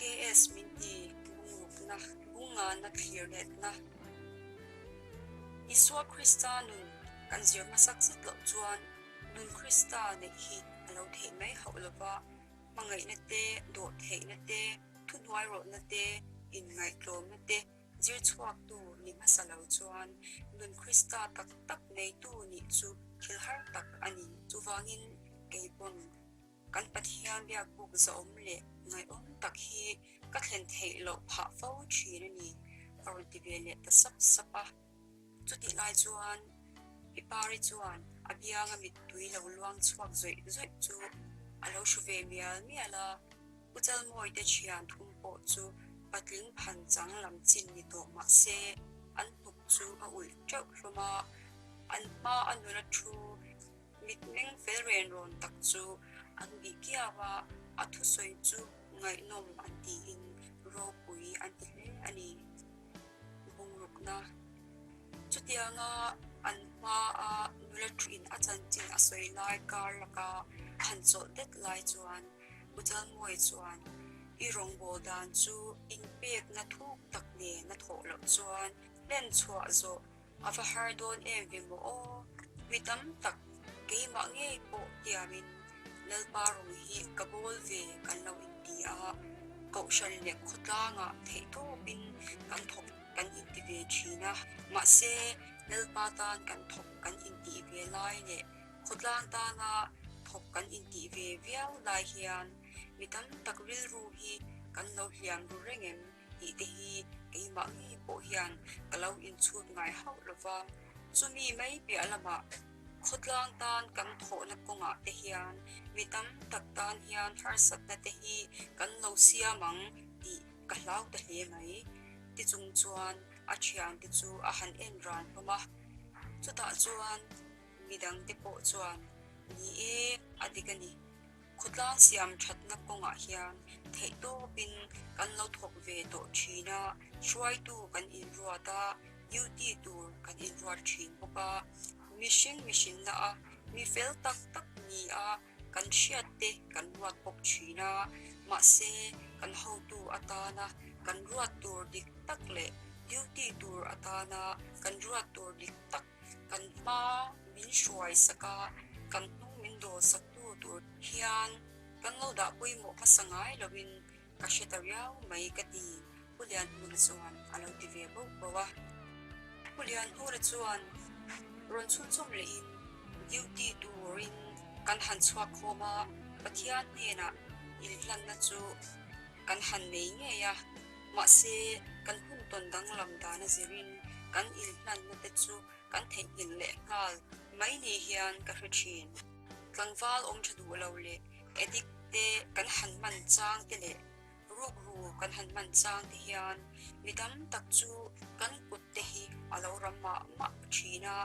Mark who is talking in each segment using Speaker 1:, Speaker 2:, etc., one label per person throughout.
Speaker 1: KS min ti bungrukna, bungngana thlir letna. Isua Krista nun kan zir hmasak zet loh chuan nun Krista neih hi a lo theih mai hauh lova, hmangaihna te, dawhtheihna te, thuhnuairawhna te, inngaihtlawmna te zir chhuaktu ni hmasa lo chuan nun Krista tak tak neitu nih chu thil har tak a ni. Chuvangin kei pawn Kan Pathian biakbuk zahawm leh ngaihawm tak hi ka thlen theih loh phah fo thin a ni, a rawn ti ve leh ta sap sap a. Chutih lai chuan Pi Pari chuan a bianga mittui lo luang chhuak zawih zawih chu a lo hru ve mial mial a. Pu Chalmawite thian thum pawh chu patling phan chang lam chin ni tawh mah se an hnuk chu a ulh teuh hlawm a, an hma a nula thu Mitmeng fel ren rawn tak chu an bih kiau a, a thusawi chu ngaihnawm an tiin ropui an ti hle a ni. Bungrukna Chutianga an hmaa nula thuin a chanchin a sawi lai kar laka han chawlh det lai chuan Pu Chalmawia chuan, I rawngbâwl dan chu inpekna thuk tak nen a thawh loh chuan hlen chhuah zawh A va har dawn em ve maw aw? Mi tam tak keimah ngei pawh tiamin Lalpa rawng hi ka bawl ve kan lo inti a, Kohhran leh khawtlangah theihtawpin kan thawk kan inti ve thin a, mahse Lalpa tan kan thawk kan intih ve lai leh khawtlang tana thawk kan intih ve viau lai hian mi tam tak rilru hi kan lo hliam ru reng em? tih te hi keimah ngei pawh hian ka lo inchhut ngai hauh lo va, chumi mai piah lamah khawtlang tan kan thawhna kawngah te hian mi tam tak tan hian harsatna te hi kan lo siam ang tih ka hlau ta hle mai. Tichung chuan a thiante chu a han en ran hlawm a, chutah chuan midangte pawh chuan ni e a dik a ni. Khawtlang siam thatna kawngah hian theihtawpin kan lo thawk ve tawh thin a, hruaitu kan inruat a, duty tur kan inruat thin bawk a. Mihring mihrinna a mi fel tak tak ni a kan hriat te kan ruat bawk thin a, mahse kan hotu atana kan ruat tur dik tak leh duty tur atana kan ruat tur dik tak Kan hma min hruai sak a, kan hnung min dawl sak tu tur hian kan lo dah pawimawh hmasa ngai loin ka hre ta riau mai ka ti, Pu Lianhmuna chuan a lo ti ve bauh bauh a. Pu Lianhmuna chuan rawn chhunchawm lehin duty turin kan han chhuak khawm a, Pathian hnenah inhlanna chu kan han nei ngei a, mahse kan hun tawn danglam dan a zirin kan inhlanna te chu kan theihnghilh leh nghal mai ni hian ka hre thin. Tlangval awm tha duh lo leh addict te kan han hman chang te leh rukru kan han hman chang te hian mi tam tak chu kan kut te hi a lo ram mah mah thin a,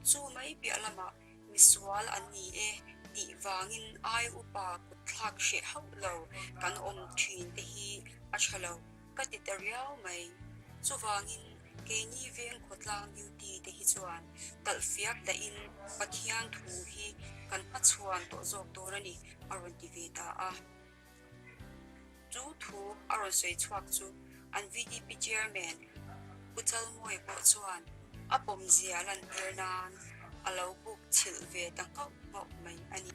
Speaker 1: chu mai piah lamah Misual an ni e tih vangin ai upa kut thlak hreh hauh lo kan awm thin te hi a tha lo ka ti ta riau mai. Chuvangin keini veng khawtlang duty te hi chuan talh fiak dahin Pathian thu hi kan hmachhuan tawh zawk dawn a ni a rawn ti ve ta a. Chu thu a rawn sawi chhuak chu an VDP Chairman Pu Chalmawia pawh chuan a pawmzia lantir nan a lo buk chhilh ve ta nghauh nghauh mai a ni.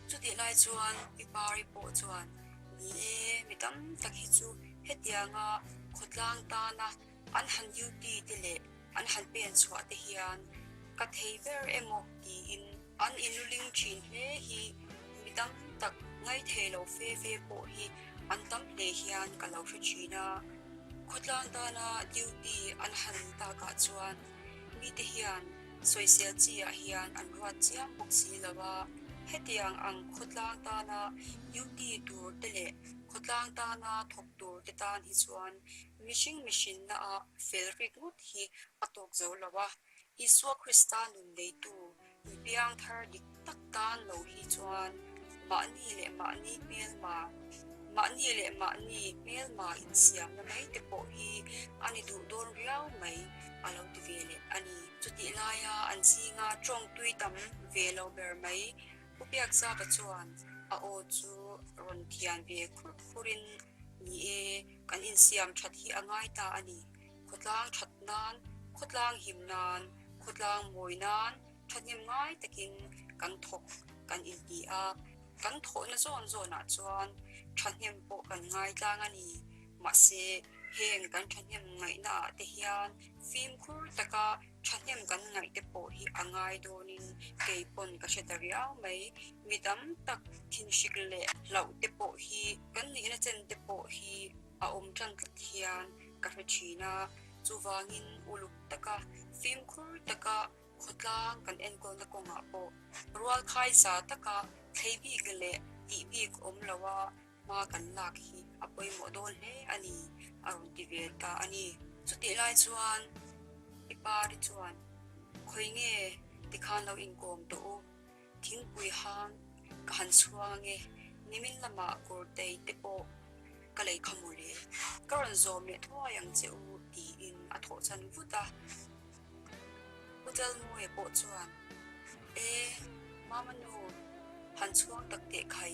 Speaker 1: Chutih lai chuan Pi Pari pawh chuan, Ni e, mi tam tak hi chu hetianga khawtlang tana an han duty te leh an han pen chhuah te hian ka thei ber emaw tiin an inluling thin hle hi mi tam tak ngaithei lo fe fe pawh hi an tam hle hian ka lo hre thin a. Khawtlang tana duty an han takah chuan mite hian sawisel chi ah hian an ruat chiam bawk si lo a, hetiang ang khawtlang tana duty tur te leh khawtlang tana thawk tur te tan hi chuan Mihring mihrinna a fel rik ngawt hi a tawk zo lo a, Isua Krista nun neitu mi piang thar dik tak tan lo hi chuan mahni leh mahni hmelma, mahni leh mahni hmelma insiamna mai te pawh hi a ni duh dawn riau mai a lo ti ve leh a ni. Chutih laia an zinga tawngtui tam ve lo ber mai Pu Biakzava chuan. A aw chu rawn thian ve khurh khurin, Ni e, kan insiam that hi a ngai ta a ni. Khawtlang that nan, khawtlang him nan, khawtlang mawi nan thahnem ngai takin kan thawk kan inti a. Kan thawhna zawn zawnah chuan thahnem pawh kan ngai tlang a ni. Mahse, heng kan thahnem ngaihnaah te hian fimkhur taka thahnem kan ngaih te pawh hi a ngai dawnin kei pawn ka hre ta riau mai. Mi tam tak thinhrik leh hlauh te pawh hi kan nihna chen te pawh hi a awm tan tlat hian ka hre thin a. Chuvangin uluk taka fimkhur taka khawtlang kan enkawlna kawngah pawh rualkhai za taka thlei bik leh tih bik awm loa hma kan lak hi a pawimawh dawn hle a ni, a rawn ti ve ta a ni. Chutih lai chuan i pari chuan, Khawi nge tikhan lo inkawm tawh u, thingpui hang ka han chhuang ange, nimin lamah kawrtei te pawh ka lei kha mawle, ka rawn zawm leh thuai ang che u, tiin a thawh chan vut a. Pu Jalmawia pawh chuan, E, Mama nu, han chhuang tak teh khai,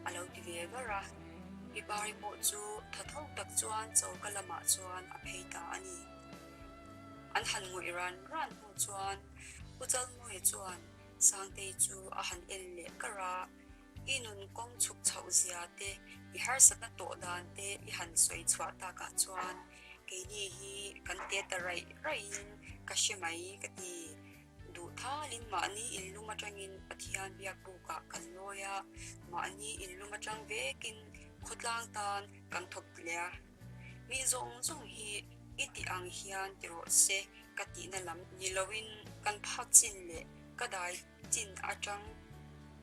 Speaker 1: a lo ti ve var a. Pi Pari pawh chu tha tho tak chuan choka lamah chuan a phei ta a ni. An han ngawih ran ran hnu chuan Pu Jalmawia chuan Sangtei chu a han en leh kar a. I nun kawng chhuk chhoh zia te, i harsatna tawh dan te i han sawi chhuah takah chuan keini hi kan te ta raih raihin ka hre mai ka ti. Duh thalin mahni inlum atangin Pathian biak bukah kan lawi a, mahni inlum atang vekin khawtlang tan kan thawk tle a. Mi zawng zawng hi i tih ang hian ti rawh se ka tihna lam ni loin kan phak chin leh ka dai chin atang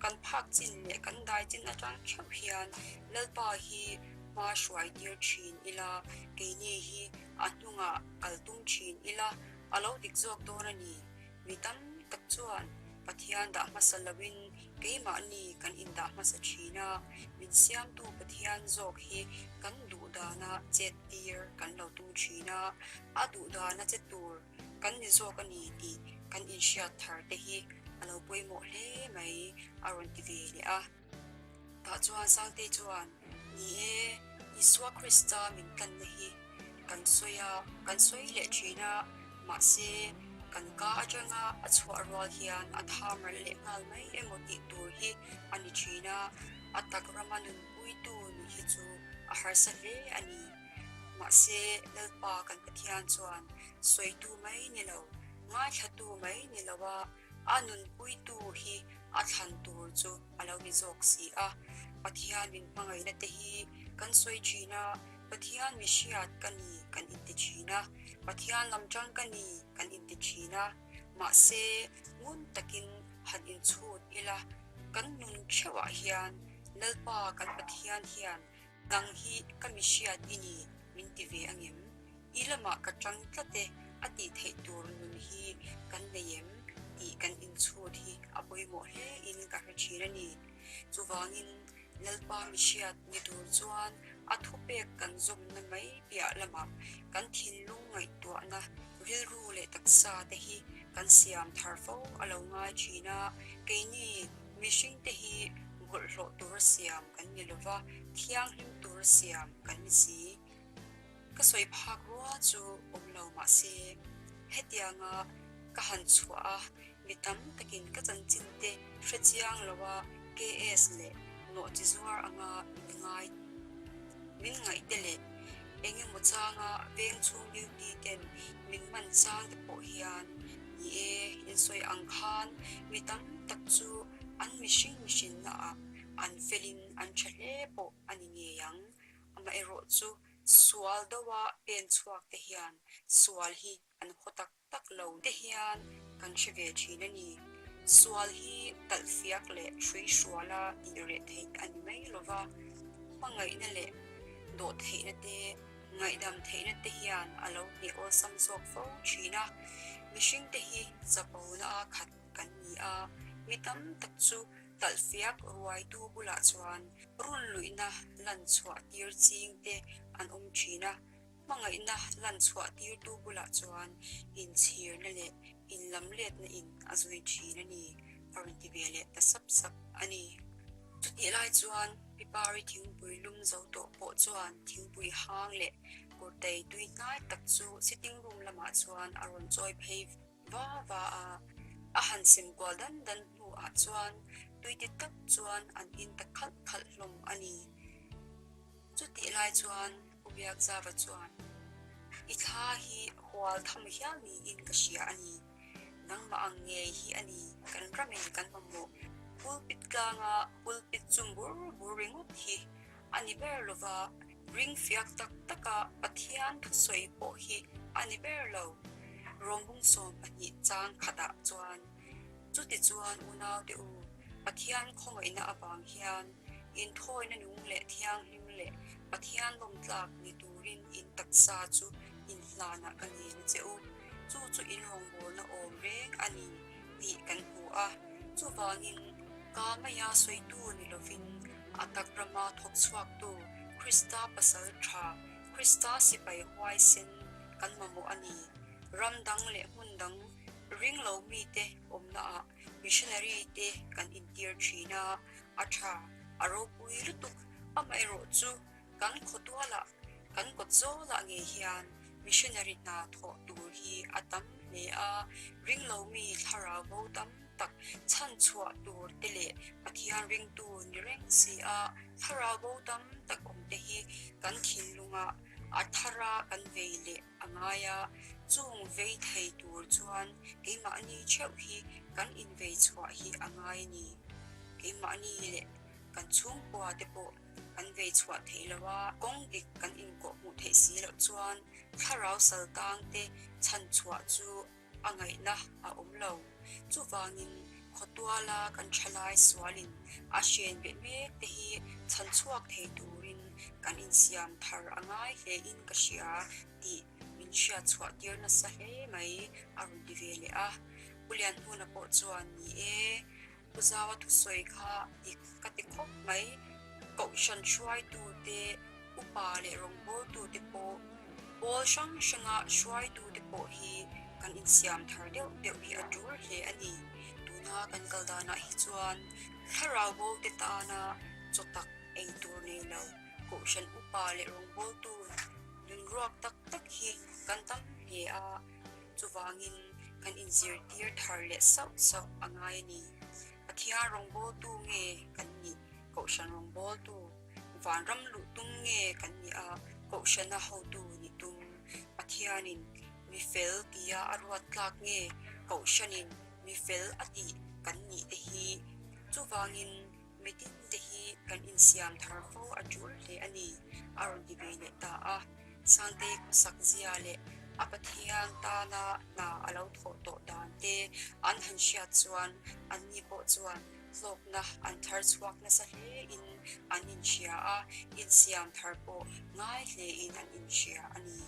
Speaker 1: kan phak chin leh kan dai chin atang theuh hian Lalpa hi hma hruai tir thin ila, keini hi a hnungah kal tum thin ila, a lo dik zawk dawn a ni. Mi tam tak chuan Pathian dah hmasa loin keimahni kan indah hmasa thin a, min siamtu Pathian zawk hi kan duh dana chet tir kan lo tum thin a, a duh dana che tur Kan ni zawk a ni tih kan inhriat thar te hi a lo pawimawh hle mai a rawn ti ve leh a. Tah chuan Sangtei chuan, Ni e, Isua Krista min tlanna hi kan sawi a, kan sawi leh thin a, mahse kan ka atanga a chhuah rual hian a tham ral leh nghal mai emaw tih tur hi a ni thin a, a tak rama nunpuitu nih hi chu a harsa hle a ni. Mahse, Lalpa kan Pathian chuan sawitu mai ni lo, ngaithlatu mai ni lo a, a nunpuitu hi a thlan tur chu a lo ni zawk si a. Pathian min hmangaihna te hi kan sawi thin a, Pathian mi hriat ka ni kan inti thin a, Pathian lam tang ka ni kan inti thin a. Mahse, ngun takin han inchhut ila, kan nun theuhah hian Lalpa kan Pathian hian Nang hi ka mi hriat i ni min ti ve angem? I lamah ka tang tlat e a tih theih tur nun hi kan nei em tih kan inchhut hi a pawimawh hle in ka hre thin a ni. Chuvangin Lalpa mi hriat ni tur chuan a thupek kan zawmna mai piah lamah kan thinlung ngaihtuahna rilru leh taksa te hi kan siam thar fo a lo ngai thin a, keini mihringte hi bawlhhlawh tura siam kan ni lo va, thianghlim tura siam kan ni si. Ka sawi phak rual chu awm lo mah se, hetianga ka han chhuah a, mi tam takin ka chanchin te hre chiang lo a KS leh nawhchi zuar anga min ngai min ngaih te leh eng emaw changa veng chhung duty ten min man chang te pawh hian ni e, insawi ang khan mi tam tak chu an mihring mihrinna ah An felin an tha hle pawh a ni ngei ang. Amaherawh chu sual doa pen chhuak te hian sual hi an haw tak tak lo te hian kan hre ve thin a ni. Sual hi talhfiak leh hrui hruala tih reh theih a ni mai lo va, hmangaihna leh dawhtheihna te, ngaihdam theihna te hian a lo hneh awlsam zawk fo thin a. Mihringte hi chapona a khat kan ni a, mi tam tak chu Talhfiak ruaitu bulah chuan runluihna lan chhuah tir ching te an awm thin a, hmangaihna lan chhuah tirtu bulah chuan inchhirna leh inlamletna in a zui thin a ni, a rawn ti ve leh ta sap sap a ni. Chutih lai chuan Pipari thingpui lum zo tawh pawh chuan thingpui hang leh kurtei tui hnai tak chu sitting room lamah chuan a rawn chawi phei va va a. A han sem kual dan dan hnuah chuan tui ti tak chuan an in ta khalh khalh hlawm a ni. Chutih lai chuan U Biakzava chuan, I thla hi hual tham hial niin ka hria a ni. Nangmah ang ngei hi a ni, kan ramin kan mamawh. Pulpit tlanga pulpit chu bur bur ringawt hi a ni ber lo va, ring fiak tak taka Pathian thusawi pawh hi a ni ber lo. Rawmbung 12 chang khatah chuan, Chutichuan unaute u, Pathian khawngaihna avang hian inthawina nung leh thianghlim leh Pathian lawmtlak ni turin in taksa chu inhlanah ka ngen a che u. Chu chu in rawngbawlna awm reng a ni tih kan hmu a, chuvangin ka maia sawitu ni lovin a tak rama thawk chhuaktu Krista pasal tha, Krista sipai huaisen kan mamawh a ni. Ram dang leh hmun dang ring lo mite awmnaah missionary te kan intir thin a, a tha, a ropui lutuk, amaherawhchu Kan khawtualah, kan kawt zawlah ngei hian missionary hna thawh tur hi a tam hle a, ringlomi thlarau bo tam tak chhan chhuah tur te leh Pathian ringtu ni reng si a thlarau bo tam tak awm te hi kan thinlungah a thara kan vei leh a ngai a, chung vei thei tur chuan keimahni theuh hi kan invei chhuah hi a ngai a ni. Keimahni leh kan chhungkua te pawh Kan vei chhuah theih lo a, kawng dik kan inkawh hmuh theih si loh chuan thlarau saltang te chhan chhuah chu a ngaihna a awm lo. Chuvangin khawtuala kan thalai sualin a hren beh mek te hi chhan chhuak thei turin kan insiam thar a ngai hle in ka hria tih min hriat chhuah tir nasa hle mai a rawn ti ve leh a. Pu Lianhmuna pawh chuan ni e, Pu Zaua thusawi kha dik ka ti khawp mai. Kohhran hruaitute, upa leh rawngbawltute pawh, pawl hrang hranga hruaitute pawh hi kan insiam thar deuh deuh hi a tul hle a ni. Tuna kan kal danah hi chuan thlarau bote tana chaw tak ei tur nei lo kohhran upa leh rawngbawltu nunruak tak tak hi kan tam hle a. Chuvangin kan inzirtir thar leh sauh sauh a ngai a ni. Pathian rawngbawltu nge kan nih? Kohhran rawngbawltu, vanram luh tum nge kan nih a, kohhrana hotu nih tum? Pathianin mi fel tia a ruat tlak nge kohhranin mi fel a tih kan nih te hi? Chuvangin mitin te hi kan insiam thar fo a tul hle a ni, a rawn ti ve leh ta a. Sangtei khawsak zia leh a Pathian tana hna a lo thawh tawh dan te an han hriat chuan anni pawh chuan hlawkna an thar chhuak nasa hlein an inhria a, insiam thar pawh ngai hlein an inhria a ni.